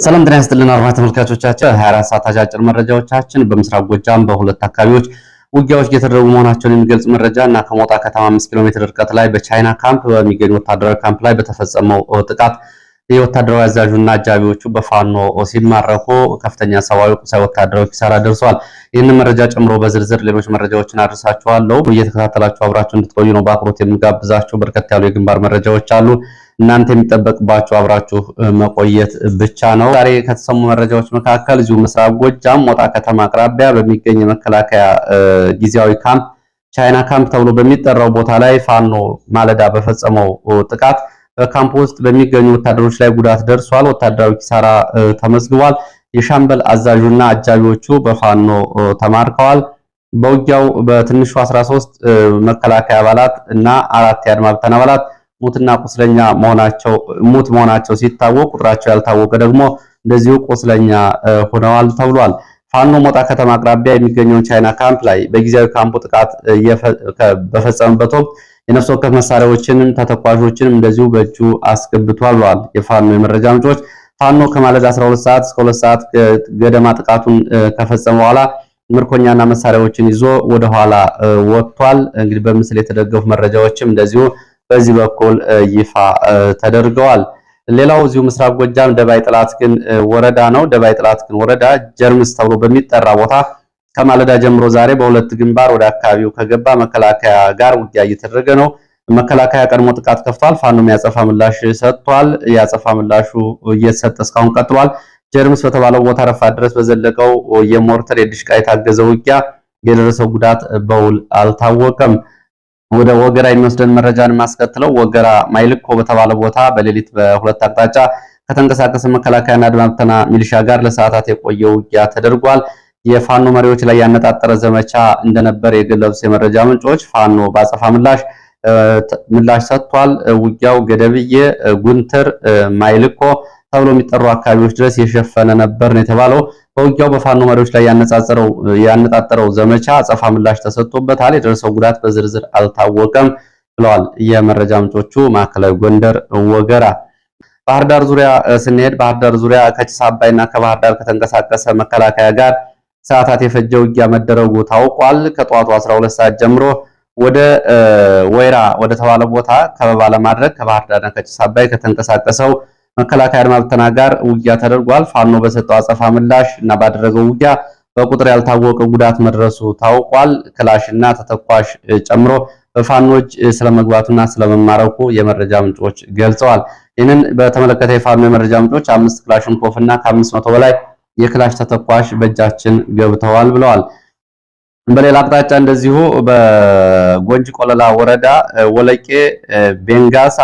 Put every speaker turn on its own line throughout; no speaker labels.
ሰላም ጤና ይስጥልን አድማጭ ተመልካቾቻችን፣ 24 ሰዓት አጫጭር መረጃዎቻችን በምስራቅ ጎጃም በሁለት አካባቢዎች ውጊያዎች እየተደረጉ መሆናቸውን የሚገልጽ መረጃ እና ከሞጣ ከተማ 5 ኪሎ ሜትር ርቀት ላይ በቻይና ካምፕ በሚገኝ ወታደራዊ ካምፕ ላይ በተፈጸመው ጥቃት የወታደራዊ አዛዡና አጃቢዎቹ በፋኖ ሲማረኩ ከፍተኛ ሰብአዊ፣ ቁሳዊ፣ ወታደራዊ ኪሳራ ደርሷል። ይህንን መረጃ ጨምሮ በዝርዝር ሌሎች መረጃዎችን አድርሳችኋለሁ። እየተከታተላችሁ አብራችሁ እንድትቆዩ ነው በአክብሮት የምጋብዛችሁ። በርከት ያሉ የግንባር መረጃዎች አሉ። እናንተ የሚጠበቅባችሁ አብራችሁ መቆየት ብቻ ነው። ዛሬ ከተሰሙ መረጃዎች መካከል እዚሁ ምስራቅ ጎጃም ሞጣ ከተማ አቅራቢያ በሚገኝ የመከላከያ ጊዜያዊ ካምፕ ቻይና ካምፕ ተብሎ በሚጠራው ቦታ ላይ ፋኖ ማለዳ በፈጸመው ጥቃት በካምፕ ውስጥ በሚገኙ ወታደሮች ላይ ጉዳት ደርሷል። ወታደራዊ ኪሳራ ተመዝግቧል። የሻምበል አዛዡና አጃቢዎቹ በፋኖ ተማርከዋል። በውጊያው በትንሹ 13 መከላከያ አባላት እና 4 የአድማ ብተና አባላት ሙትና ቁስለኛ መሆናቸው ሙት መሆናቸው ሲታወቅ ቁጥራቸው ያልታወቀ ደግሞ እንደዚሁ ቁስለኛ ሆነዋል ተብሏል። ፋኖ ሞጣ ከተማ አቅራቢያ የሚገኘውን ቻይና ካምፕ ላይ በጊዜያዊ ካምፑ ጥቃት በፈጸመበት ወቅት የነፍስ ወከፍ መሳሪያዎችንም ተተኳሾችንም እንደዚሁ በእጁ አስገብቷል ብለዋል የፋኖ የመረጃ ምንጮች። ፋኖ ከማለዳ 12 ሰዓት እስከ 2 ሰዓት ገደማ ጥቃቱን ከፈጸመ በኋላ ምርኮኛና መሳሪያዎችን ይዞ ወደኋላ ወጥቷል። እንግዲህ በምስል የተደገፉ መረጃዎችም እንደዚሁ በዚህ በኩል ይፋ ተደርገዋል። ሌላው እዚሁ ምስራቅ ጎጃም ደባይ ጥላትግን ወረዳ ነው። ደባይ ጥላትግን ወረዳ ጀርምስ ተብሎ በሚጠራ ቦታ ከማለዳ ጀምሮ ዛሬ በሁለት ግንባር ወደ አካባቢው ከገባ መከላከያ ጋር ውጊያ እየተደረገ ነው። መከላከያ ቀድሞ ጥቃት ከፍቷል። ፋኖም ያጸፋ ምላሽ ሰጥቷል። ያጸፋ ምላሹ እየተሰጠ እስካሁን ቀጥሏል። ጀርምስ በተባለው ቦታ ረፋድ ድረስ በዘለቀው የሞርተር የድሽቃ የታገዘ ውጊያ የደረሰው ጉዳት በውል አልታወቀም። ወደ ወገራ የሚወስደን መረጃን የማስከትለው ወገራ ማይልኮ በተባለ ቦታ በሌሊት በሁለት አቅጣጫ ከተንቀሳቀሰ መከላከያና አድማ ብተና ሚሊሻ ጋር ለሰዓታት የቆየ ውጊያ ተደርጓል። የፋኖ መሪዎች ላይ ያነጣጠረ ዘመቻ እንደነበር የገለጹት የመረጃ ምንጮች ፋኖ ባጸፋ ምላሽ ሰጥቷል። ውጊያው ገደብዬ፣ ጉንትር፣ ማይልኮ ተብሎ የሚጠሩ አካባቢዎች ድረስ የሸፈነ ነበር ነው የተባለው። በውጊያው በፋኖ መሪዎች ላይ ያነጣጠረው ዘመቻ አጸፋ ምላሽ ተሰጥቶበታል። የደረሰው ጉዳት በዝርዝር አልታወቀም ብለዋል የመረጃ ምንጮቹ። ማዕከላዊ ጎንደር ወገራ። ባህር ዳር ዙሪያ ስንሄድ ባህር ዳር ዙሪያ ከጭስ አባይና ከባህር ዳር ከተንቀሳቀሰ መከላከያ ጋር ሰዓታት የፈጀ ውጊያ መደረጉ ታውቋል። ከጠዋቱ 12 ሰዓት ጀምሮ ወደ ወይራ ወደ ተባለ ቦታ ከበባ ለማድረግ ከባህር ዳርና ከጭስ አባይ ከተንቀሳቀሰው መከላከያ አድማ ብተና ጋር ውጊያ ተደርጓል። ፋኖ በሰጠው አጸፋ ምላሽ እና ባደረገው ውጊያ በቁጥር ያልታወቀ ጉዳት መድረሱ ታውቋል። ክላሽና ተተኳሽ ጨምሮ በፋኖች ስለመግባቱና ስለመማረኩ የመረጃ ምንጮች ገልጸዋል። ይህንን በተመለከተ የፋኖ የመረጃ ምንጮች 5 ክላሽንኮቭ እና ከ500 በላይ የክላሽ ተተኳሽ በእጃችን ገብተዋል ብለዋል። በሌላ አቅጣጫ እንደዚሁ በጎንጅ ቆለላ ወረዳ ወለቄ፣ ቤንጋሳ፣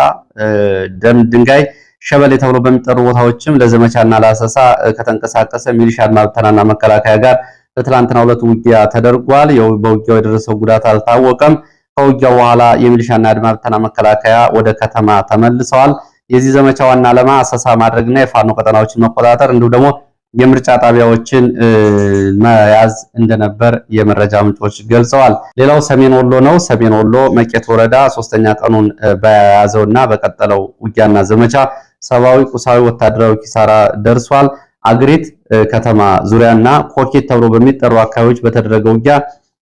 ደም ድንጋይ፣ ሸበሌ ተብሎ በሚጠሩ ቦታዎችም ለዘመቻና ለአሰሳ ከተንቀሳቀሰ ሚሊሻ አድማ ብተናና መከላከያ ጋር በትላንትናው ዕለት ውጊያ ተደርጓል። በውጊያው የደረሰው ጉዳት አልታወቀም። ከውጊያው በኋላ የሚሊሻና አድማ ብተና መከላከያ ወደ ከተማ ተመልሰዋል። የዚህ ዘመቻ ዋና ዓላማ አሰሳ ማድረግና የፋኖ ቀጠናዎችን መቆጣጠር እንዲሁም ደግሞ የምርጫ ጣቢያዎችን መያዝ እንደነበር የመረጃ ምንጮች ገልጸዋል። ሌላው ሰሜን ወሎ ነው። ሰሜን ወሎ መቄት ወረዳ ሶስተኛ ቀኑን በያዘውና በቀጠለው ውጊያና ዘመቻ ሰብአዊ፣ ቁሳዊ፣ ወታደራዊ ኪሳራ ደርሷል። አግሪት ከተማ ዙሪያና ኮኬት ተብሎ በሚጠሩ አካባቢዎች በተደረገ ውጊያ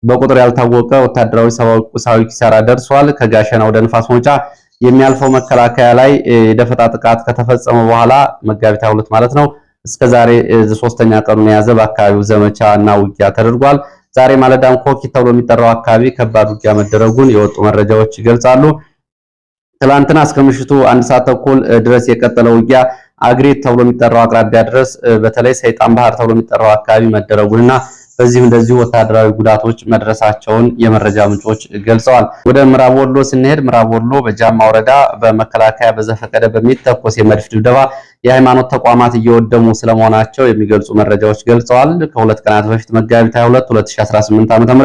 በቁጥር ያልታወቀ ወታደራዊ፣ ሰብአዊ፣ ቁሳዊ ኪሳራ ደርሷል። ከጋሸና ወደ ንፋስ መውጫ የሚያልፈው መከላከያ ላይ የደፈጣ ጥቃት ከተፈጸመ በኋላ መጋቢት 22 ማለት ነው እስከ ዛሬ ሶስተኛ ቀኑን የያዘ በአካባቢው ዘመቻ እና ውጊያ ተደርጓል። ዛሬ ማለዳም ኮኪ ተብሎ የሚጠራው አካባቢ ከባድ ውጊያ መደረጉን የወጡ መረጃዎች ይገልጻሉ። ትላንትና እስከ ምሽቱ 1 ሰዓት ተኩል ድረስ የቀጠለው ውጊያ አግሬት ተብሎ የሚጠራው አቅራቢያ ድረስ በተለይ ሰይጣን ባህር ተብሎ የሚጠራው አካባቢ መደረጉንና በዚህም እንደዚሁ ወታደራዊ ጉዳቶች መድረሳቸውን የመረጃ ምንጮች ገልጸዋል። ወደ ምዕራብ ወሎ ስንሄድ ምዕራብ ወሎ በጃማ ወረዳ በመከላከያ በዘፈቀደ በሚተኮስ የመድፍ ድብደባ የሃይማኖት ተቋማት እየወደሙ ስለመሆናቸው የሚገልጹ መረጃዎች ገልጸዋል። ከሁለት ቀናት በፊት መጋቢት 22 2018 ዓ.ም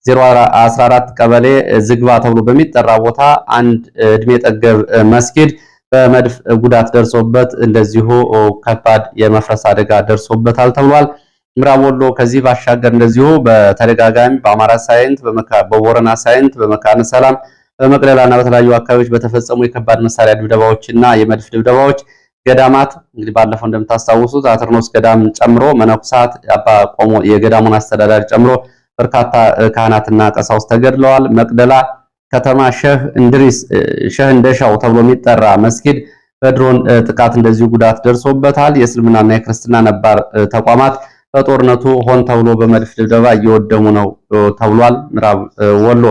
014 ቀበሌ ዝግባ ተብሎ በሚጠራ ቦታ አንድ እድሜ ጠገብ መስጊድ በመድፍ ጉዳት ደርሶበት እንደዚሁ ከባድ የመፍረስ አደጋ ደርሶበታል ተብሏል። ምዕራብ ወሎ ከዚህ ባሻገር እንደዚሁ በተደጋጋሚ በአማራ ሳይንት፣ በቦረና ሳይንት፣ በመካነ ሰላም፣ በመቅደላና በተለያዩ አካባቢዎች በተፈጸሙ የከባድ መሳሪያ ድብደባዎችና የመድፍ ድብደባዎች ገዳማት እንግዲህ ባለፈው እንደምታስታውሱት አትርኖስ ገዳም ጨምሮ መነኩሳት አባ ቆሞ የገዳሙን አስተዳዳሪ ጨምሮ በርካታ ካህናትና ቀሳውስት ተገድለዋል። መቅደላ ከተማ ሼህ እንድሪስ ሼህ እንደሻው ተብሎ የሚጠራ መስጊድ በድሮን ጥቃት እንደዚሁ ጉዳት ደርሶበታል። የእስልምናና የክርስትና ነባር ተቋማት በጦርነቱ ሆን ተብሎ በመድፍ ድብደባ እየወደሙ ነው ተብሏል። ምዕራብ ወሎ